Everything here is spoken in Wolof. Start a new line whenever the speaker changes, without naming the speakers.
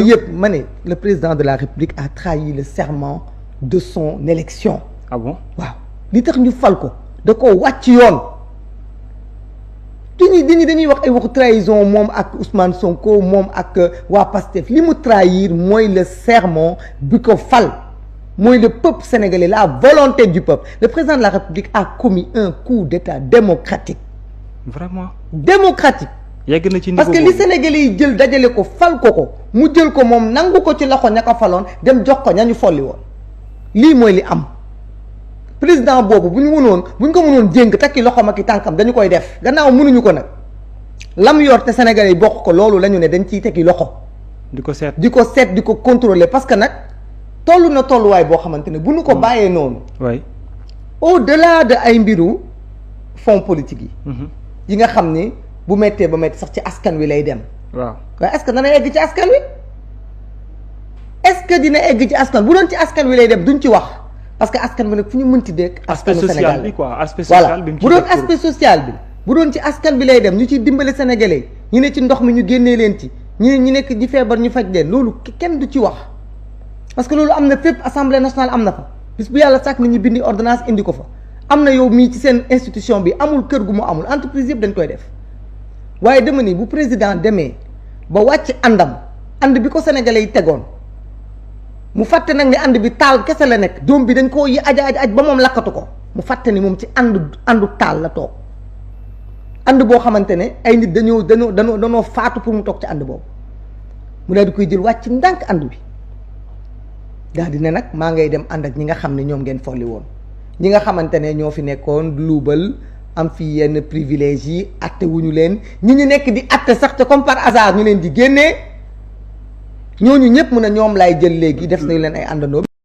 yëpp ma ne le président de la République a trahi le serment de son élection.
Ah bon?
waaw li tax ñu fal ko da ko wàcc yoon. dañuy wax ay waxu trahison moom ak Ousmane Sonko moom ak waa Pastef li mu trahir mooy le serment bi ko fal mooy le peuple sénégalais, la volonté du peuple. Le président de la République a commis un coup d'état démocratique.
Vraiment?
Démocratique.
yegg na ci niveau
parce que li Sénégalais yi jël dajale ko fal ko mu jël ko moom nangu ko ci loxo ña ko faloon dem jox ko ña ñu folli woon lii mooy li am. président boobu bu ñu ko mënoon jénk takki loxoom ak i tànkam dañu koy def gannaaw mënuñu ko nag lam yor te Sénégalais yi bokk ko loolu la ñu ne dañ ciy tekki loxo.
di ko seet
di ko contrôler parce que nag toll na tolluwaay boo xamante ne bu ñu ko bàyyee noonu.
oui.
au-delà de ay mbiru fonds politique yi. yi nga xam ni bu méttee ba métti sax ci askan wi lay dem.
waaw
waaye est-ce que dana egg ci askan wi est-ce que dina egg ci askan bu doon ci askan wi lay dem duñ ci wax. parce que askan bi nag fu ñu mënti dégg. aspect social bi
quoi aspect social bi.
bu doon aspect social bi bu doon ci askan bi lay dem ñu ciy dimbale sénégalais ñu ne ci ndox mi ñu génnee leen ci ñu nekk ñi feebar ñu faj leen loolu kenn du ci wax. parce que loolu am na fépp assemblée nationale am na fa bis bu yàlla sàkk na ñu bindi ordonnance indi ko fa am na yow mii ci seen institution bi amul kër gu mu amul entreprise yëpp dañ koy def waaye dama ni bu président demee ba wàcc ànd bi ko sénégalais yi tegoon. mu fàtte nag ni ànd bi taal kese la nekk doom bi dañ koo yi aj ba moom lakkatu ko mu fàtte ni moom ci àndu taal la toog ànd boo xamante ne ay nit dañoo faatu pour mu toog ci ànd boobu mu daal di koy jël wàcc ndànk ànd bi daal di ne nag maa ngay dem ànd ak ñi nga xam ne ñoom ngeen folli woon ñi nga xamante ne ñoo fi nekkoon luubal am fi yenn privilèges yi atte wuñu leen ñi ñu nekk di atte sax te comme par hasard ñu leen di génnee ñooñu ñëpp mun a ñoom laay jël léegi def nañu leen ay àndandoo